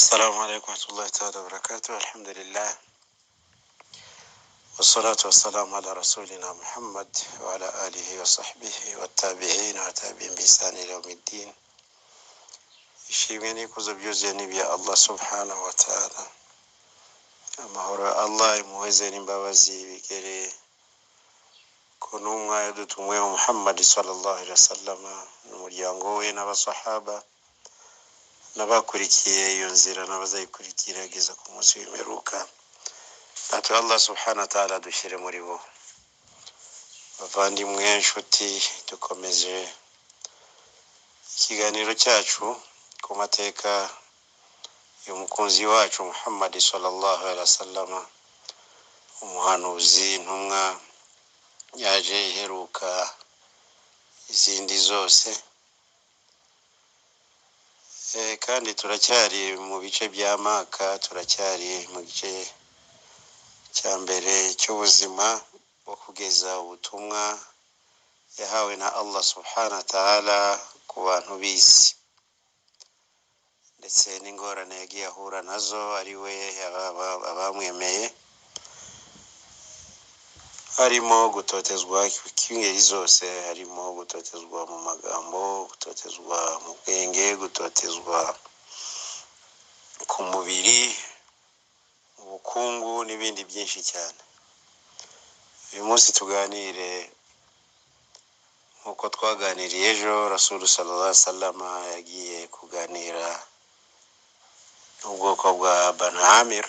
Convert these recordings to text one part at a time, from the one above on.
السلام عليكم ورحمة الله تعالى وبركاته. الحمد لله والصلاة والسلام على رسولنا محمد وعلى آله وصحبه والتابعين وتابعين بإحسان إلى يوم الدين. Ishimwe n'ikuzo byuzuye n'ibya Allah subhanahu wa ta'ala. Amahoro ya Allah, impuhwe ze n'imbabazi bigere ku ntumwa yadutumweho Muhammad sallallahu alaihi wasallam n'umuryango we n'abasahaba n'abakurikiye iyo nzira n'abazayikurikira kugeza ku munsi w'imperuka. Natwe Allah subhanahu wa ta'ala dushyire muri bo. Bavandimwe, inshuti, dukomeje ikiganiro cyacu ku mateka y'umukunzi wacu Muhammad sallallahu alaihi wasallam, umuhanuzi, intumwa yaje iheruka izindi zose. Kandi turacyari mu bice bya Maka, turacyari mu gice cya mbere cy'ubuzima bwo kugeza ubutumwa yahawe na Allah subhanahu wa ta'ala ku bantu b'isi, ndetse n'ingorane yagiye ahura nazo ari we abamwemeye, harimo gutotezwa kw'ingeri zose, harimo gutotezwa mu magambo, gutotezwa mu bwenge, gutotezwa ku mubiri, mu bukungu n'ibindi byinshi cyane. Uyu munsi tuganire nk'uko twaganiriye ejo. Rasulu sallallahu alaihi wasallam yagiye kuganira n'ubwoko bwa Banu Amir.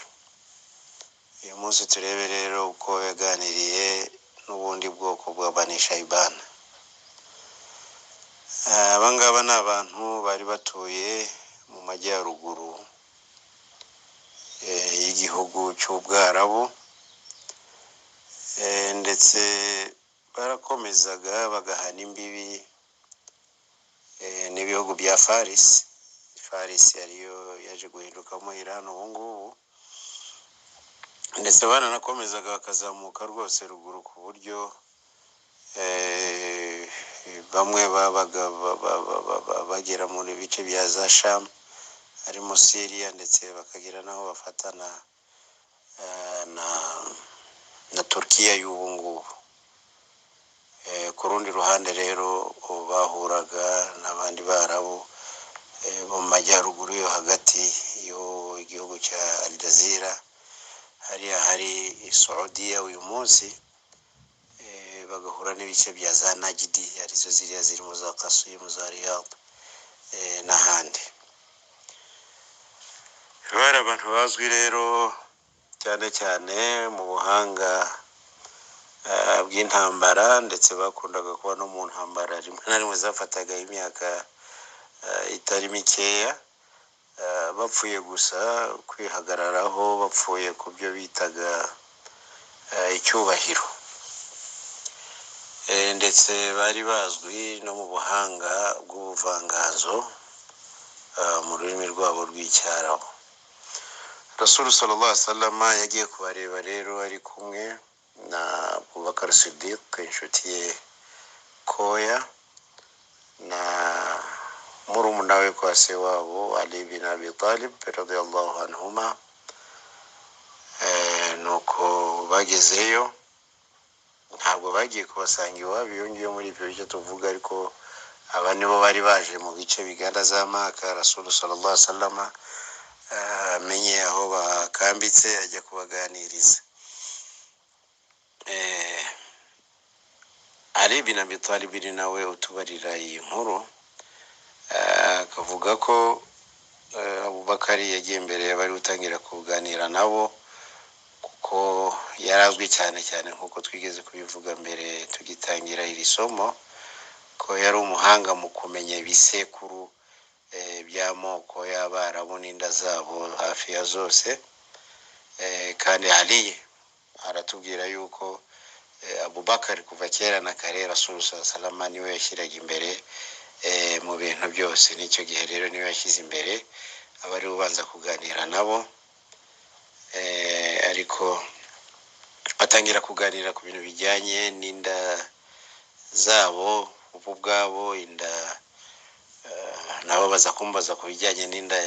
Uyu munsi turebe rero uko yaganiriye n'ubundi bwoko bwa Bani Shayban. Aba ngaba ni abantu bari batuye mu majyaruguru y'igihugu cy'Ubwarabu, ndetse barakomezaga bagahana imbibi n'ibihugu bya Farisi. Farisi ariyo yaje guhindukamo Iran ubu ngubu. Ndetse baranakomezaga bakazamuka rwose ruguru, ku buryo bamwe babaga bagera mu bice bya za Shamu, harimo Siriya, ndetse bakagera n'aho bafatana na Turkiya y'ubu ngubu. Ku rundi ruhande rero bahuraga n'abandi Barabu bo mu majyaruguru yo hagati y'igihugu cya Aljazeera, hariya hari Saudiya uyu munsi, bagahura n'ibice bya za Najidi, arizo ziriya zirimo za Kasimu, za Riyadh n'ahandi. Bari abantu bazwi rero cyane cyane mu buhanga bw'intambara, ndetse bakundaga kuba no mu ntambara rimwe na rimwe zafataga imyaka itari mikeya, bapfuye gusa kwihagararaho, bapfuye ku byo bitaga icyubahiro. Ndetse bari bazwi no mu buhanga bw'ubuvanganzo mu rurimi rwabo rw'Icyarabu. Rasulu sallallahu alaihi wasallam yagiye kubareba rero ari kumwe na Abubakar Siddiq, inshuti ye koya, na murumuna we kwa se wabo Ali bin Abi Talib radiyallahu anhuma. Nuko bagezeyo, ntabwo bagiye kubasanga iwabo iyo ngiyo muri ibyo bice tuvuga, ariko aba nibo bari baje mu bice bigana za Maka. Rasulu sallallahu alaihi wasallam amenye aho bakambitse, ajya kubaganiriza. Ali bin Abi Talib ni nawe utubarira iyi nkuru, akavuga ko Abubakari yagiye imbere bari gutangira kuganira nabo, kuko yari azwi cyane cyane, nk'uko twigeze kubivuga mbere tugitangira iri somo, ko yari umuhanga mu kumenya ibisekuru by'amoko y'Abarabu n'inda zabo hafi ya zose. Kandi Ali aratubwira yuko Abubakari kuva kera na kare Rasulu salama niwe yashyiraga imbere mu bintu byose. N'icyo gihe rero niwe yashyize imbere, aba ari ubanza kuganira nabo. Ariko batangira kuganira ku bintu bijyanye n'inda zabo bo ubwabo, inda nabo baza kumbaza ku bijyanye n'inda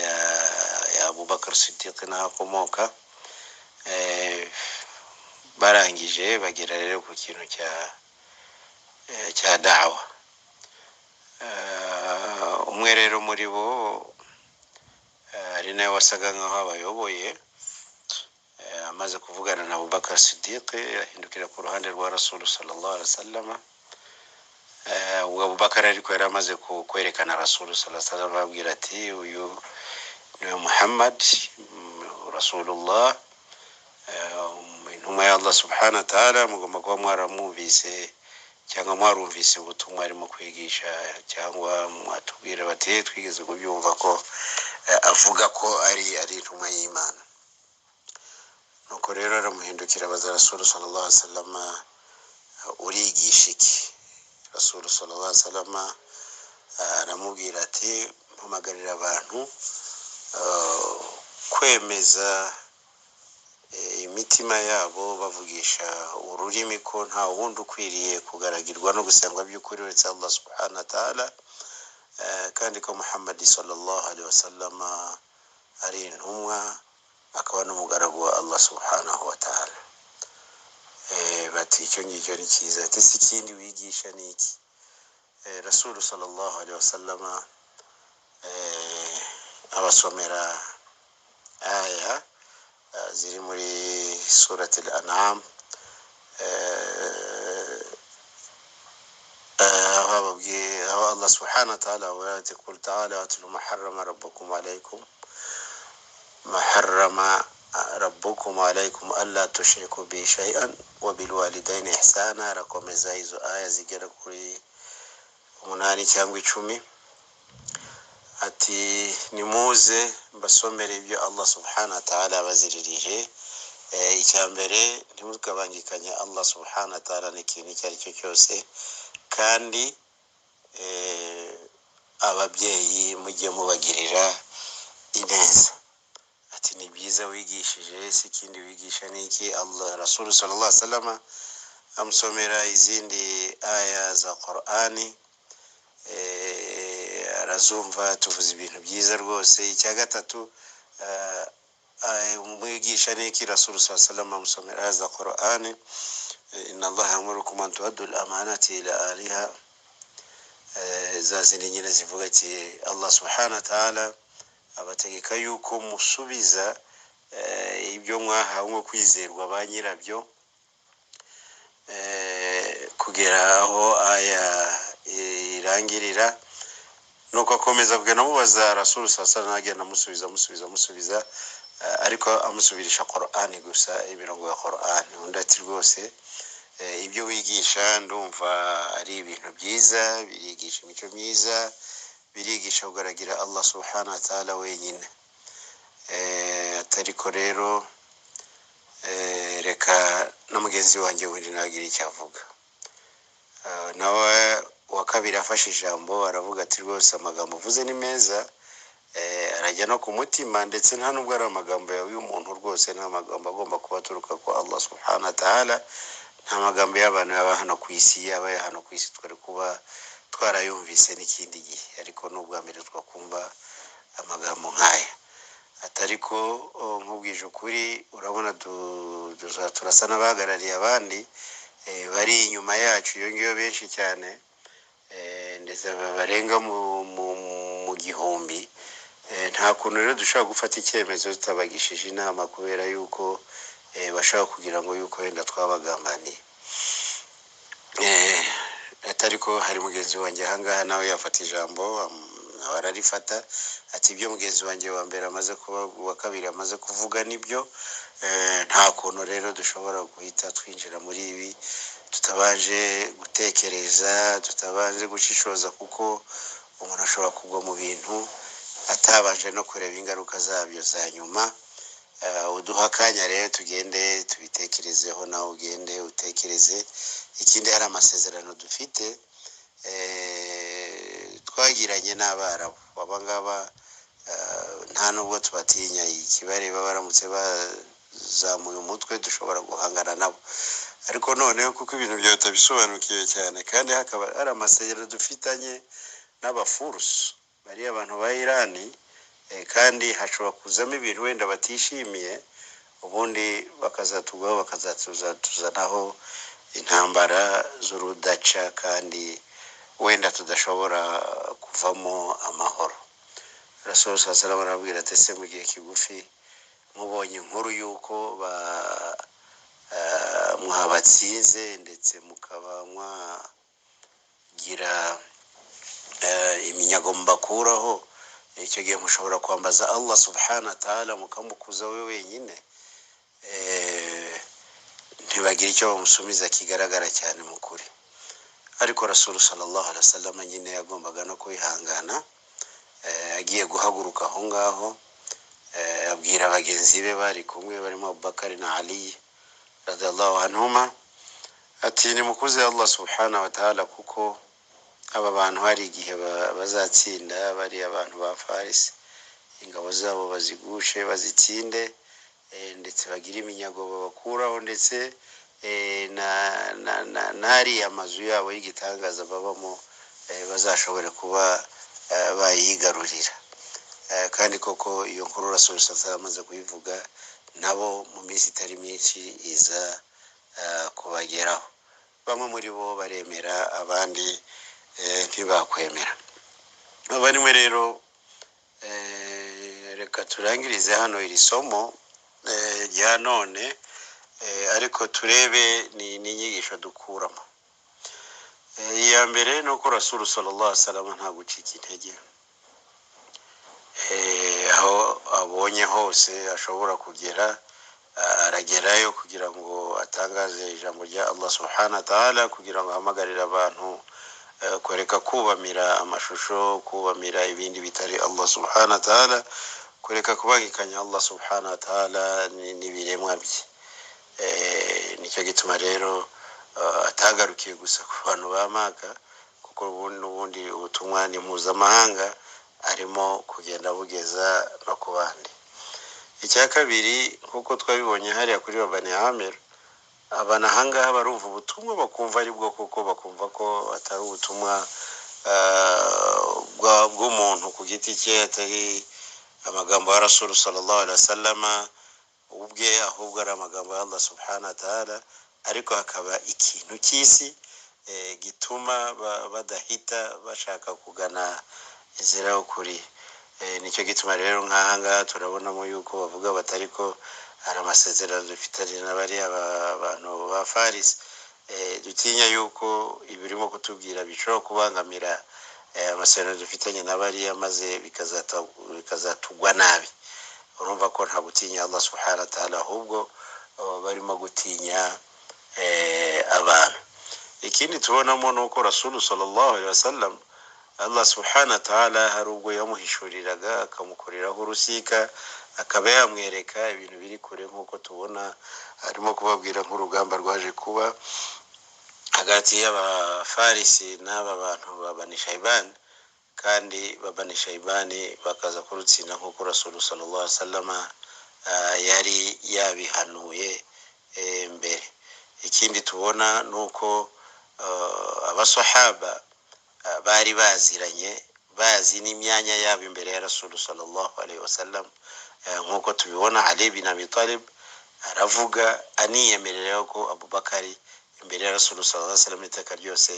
ya Abubakar Siddiq naho akomoka. Barangije bagera rero ku kintu cya dawa. Umwe rero muri bo, ari nawe wasaga nkaho abayoboye, amaze kuvugana na Abubakar Siddiq, ahindukira ku ruhande rwa Rasulu sallallahu alaihi wasallam. Ubwo Abubakar ariko yari amaze kwerekana Rasulu sallallahu alaihi wasallam, ababwira ati: "Uyu niwe Muhammad, Rasulullah, intumwa ya Allah subhanahu wa ta'ala. Mugomba kuba mwaramwumvise cyangwa mwarumvise ubutumwa arimo kwigisha, cyangwa mwatubwira." Bati: "Twigeze kubyumva ko avuga ko ari intumwa y'Imana." Nuko rero aramuhindukira, abaza Rasulu sallallahu alaihi wasallam: "Urigisha iki?" Rasulu sallallahu alaihi wasallam aramubwira ati: "Mpamagarira abantu kwemeza imitima yabo bavugisha ururimi ko nta wundi ukwiriye kugaragirwa no gusengwa by'ukuri uretse Allah subhanahu wa ta'ala, kandi ko Muhammad sallallahu alaihi wasallam ari intumwa akaba n'umugaragu wa Allah subhanahu wa ta'ala." Bati: "Icyo ngicyo ni cyiza." Ati: "Si ikindi wigisha ni iki?" Rasulu sallallahu alaihi wasallam abasomera aya ziri muri surati al-An'am, aho ababwiye, aho Allah subhanahu wa ta'ala avuga ati: "Qul ta'ala atlu ma harrama rabbukum alaykum, ma harrama rabbukum alaykum alla tushriku bi shay'an wa bil walidayni ihsana." Arakomeza izo aya zigera kuri 8 cyangwa 10, ati: "Nimuze mbasomere ibyo Allah subhanahu wa ta'ala abaziririje. Icya mbere, ntimugabangikanye Allah subhanahu wa ta'ala n'ikintu icyo ari cyo cyose, kandi ababyeyi mujye mubagirira ineza." Ati: "Ni byiza wigishije. Si ikindi wigisha ni iki?" Allah, Rasulu sallallahu alaihi wasallam amusomera izindi aya za Qur'ani, arazumva, tuvuze ibintu byiza rwose. Icya gatatu umwigisha ni iki? Rasulu sallallahu alaihi wasallam amusomera aya za Qur'ani: "Inna Allaha yamurukum an tuaddu al-amanati ila ahliha", za zindi nyine zivuga ati: "Allah subhanahu wa ta'ala abategeka yuko musubiza ibyo mwahawe nko kwizerwa ba nyirabyo", kugera aho aya irangirira. Nuko akomeza kugenda amubaza Rasulu sasa, agenda amusubiza, amusubiza, amusubiza, ariko amusubirisha Qur'ani gusa, imirongo ya Qur'ani. Undi ati: "Rwose ibyo wigisha ndumva ari ibintu byiza, birigisha imico myiza, birigisha kugaragira Allah subhanahu wa ta'ala wenyine. Atariko rero reka na mugenzi wanjye wundi nagira icyo avuga." Nawe uwa kabiri afashe ijambo, aravuga ati: "Rwose amagambo uvuze ni meza, arajya no ku mutima, ndetse nta nubwo ari amagambo yawe y'umuntu rwose, ni amagambo agomba kuba aturuka kwa Allah subhanahu wa ta'ala. Nta magambo y'abantu yaba hano ku isi, yaba aya hano ku isi twari kuba twarayumvise n'ikindi gihe, ariko ni ubwa mbere twakumva amagambo nk'aya." Atari ko nkubwije ukuri, urabona turasa n'abahagarariye abandi bari inyuma yacu iyo ngiyo, benshi cyane, ndetse barenga mu 1000. Nta kuntu rero dushobora gufata icyemezo tutabagishije inama, kubera yuko bashobora kugira ngo yuko wenda twabagambaniye. Atari ko hari mugenzi wanjye ahangaha nawe yafata ijambo." Nawe ararifata, ati: "Ibyo mugenzi wanjye wa mbere amaze kuba, uwa kabiri amaze kuvuga nibyo. Nta kuntu rero dushobora guhita twinjira muri ibi tutabanje gutekereza, tutabanje gushishoza, kuko umuntu ashobora kugwa mu bintu atabanje no kureba ingaruka zabyo za nyuma. Uduha akanya rero tugende tubitekerezeho, nawe ugende utekereze. Ikindi, hari amasezerano dufite twagiranye n'Abarabu. Aba ngaba nta nubwo tubatinya, ikibareba baramutse bazamuye umutwe dushobora guhangana nabo. Ariko noneho kuko ibintu byawe utabisobanukiwe cyane, kandi hakaba hari amasezerano dufitanye n'Abafurusu, bariya abantu ba Irani." Kandi hashobora kuzamo ibintu wenda batishimiye, ubundi bakazatugwaho, bakazatuzanaho intambara z'urudaca, kandi wenda tudashobora kuvamo amahoro. Rasul sallallahu arababwira ati: "Ese mu gihe kigufi mubonye inkuru y'uko ba mwabatsinze, ndetse mukaba mwagira iminyago mubakuraho, icyo gihe mushobora kwambaza Allah subhanahu wa ta'ala, mukamukuza we wenyine?" Ntibagira icyo bamusubiza kigaragara cyane mu kuri. Ariko Rasulu sallallahu alaihi wasallam nyine yagombaga no kwihangana. Agiye guhaguruka aho ngaho, abwira bagenzi be bari kumwe, barimo Abubakari na Ali radiyallahu anhuma, ati: "Nimukuze Allah subhanahu wa ta'ala, kuko aba bantu hari igihe bazatsinda bariya abantu ba Farisi, ingabo zabo bazigushe, bazitsinde, ndetse bagire iminyago babakuraho, ndetse n'ariya mazu yabo y'igitangaza babamo bazashobore kuba bayigarurira." Kandi koko iyo nkuru Rasul sallallahu amaze kuyivuga, nabo mu minsi itari myinshi iza kubageraho. Bamwe muri bo baremera, abandi ntibakwemera. Abavandimwe rero, reka turangirize hano iri somo rya none, ariko turebe ni n'inyigisho dukuramo. Iya mbere ni uko Rasulu sallallahu alaihi wasallam nta gucika intege. Aho abonye hose ashobora kugera, aragerayo kugira ngo atangaze ijambo rya Allah subhanahu wa ta'ala, kugira ngo ahamagarire abantu kureka kubamira amashusho, kubamira ibindi bitari Allah subhanahu wa ta'ala, kureka kubangikanya Allah subhanahu wa ta'ala n'ibiremwa bye. Nicyo gituma rero atagarukiye gusa ku bantu ba Maka, kuko ubundi n'ubundi ubutumwa ni mpuzamahanga, arimo kugenda bugeza no ku bandi. Icya kabiri, nk'uko twabibonye hariya kuri Bani Amir, abantu ahangaha barumva ubutumwa, bakumva ari bwo kuko bakumva ko atari ubutumwa bw'umuntu ku giti cye, atari amagambo ya Rasulu sallallahu alaihi wasallama ubwe, ahubwo ari amagambo ya Allah subhanahu wa ta'ala. Ariko hakaba ikintu cy'isi gituma badahita bashaka kugana inzira y'ukuri. Nicyo gituma rero nk'aha ngaha turabonamo yuko bavuga bati: "Ariko hari amasezerano dufitanye na bariya bantu ba Farisi, dutinya yuko ibirimo kutubwira bishobora kubangamira amasezerano dufitanye na bariya, maze bikazatugwa nabi." Urumva ko nta gutinya Allah subhanahu wa ta'ala, ahubwo barimo gutinya abantu. Ikindi tubonamo ni uko Rasulu sallallahu alaihi wasallam, Allah subhanahu wa ta'ala hari ubwo yamuhishuriraga, akamukoreraho urusika, akaba yamwereka ibintu biri kure, nk'uko tubona arimo kubabwira nk'urugamba rwaje kuba hagati y'Abafarisi n'aba bantu ba Bani Shaibani, kandi ba Bani Shaibani bakaza kurutsinda nk'uko Rasulu sallallahu alaihi wasallam yari yabihanuye mbere. Ikindi tubona ni uko abasahaba bari baziranye, bazi n'imyanya yabo imbere ya Rasulu sallallahu alaihi wasallam, nk'uko tubibona Ali bin Abi Talib aravuga, aniyemerera ko Abubakari imbere ya Rasulu sallallahu alaihi wasallam iteka ryose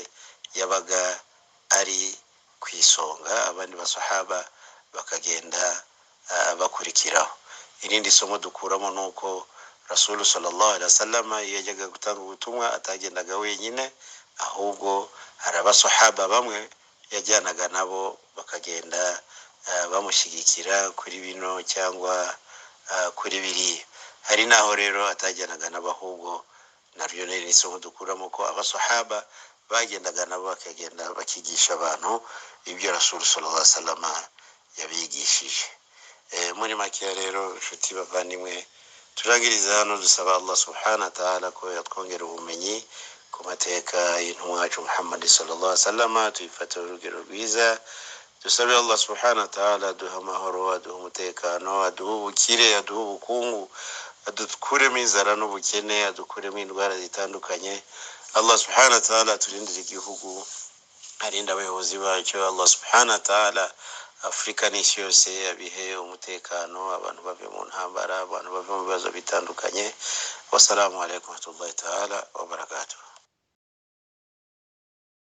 yabaga ari ku isonga, abandi basahaba bakagenda bakurikiraho. Irindi somo dukuramo ni uko Rasulu sallallahu alaihi wasallam iyo yajyaga gutanga ubutumwa atagendaga wenyine, ahubwo hari abasahaba bamwe yajyanaga nabo, bakagenda bamushyigikira kuri bino cyangwa kuri biriya. Hari n'aho rero atajyanaga nabo, ahubwo naryo ni isomo dukuramo ko abasahaba bagendaga nabo, bakagenda bakigisha abantu ibyo Rasulu sallallahu alaihi wasallam yabigishije. Muri makeya rero, inshuti bavandimwe, turangiriza hano dusaba Allah subhanahu wa ta'ala ko yatwongera ubumenyi ku mateka y'intumwa yacu Muhammad sallallahu alaihi wasallam, tuyifatira urugero rwiza. Dusabe Allah subhanahu wa ta'ala aduhe amahoro, aduhe umutekano, aduhe ubukire, aduhe ubukungu, adukuremo inzara n'ubukene, adukuremo indwara zitandukanye. Allah subhanahu wa ta'ala aturindire igihugu, arinde abayobozi bacyo. Allah subhanahu wa ta'ala Afurika n'isi yose abihe umutekano, abantu bave mu ntambara, abantu bave mu bibazo bitandukanye. Wassalamu alaikum warahmatullahi taala wabarakatuh.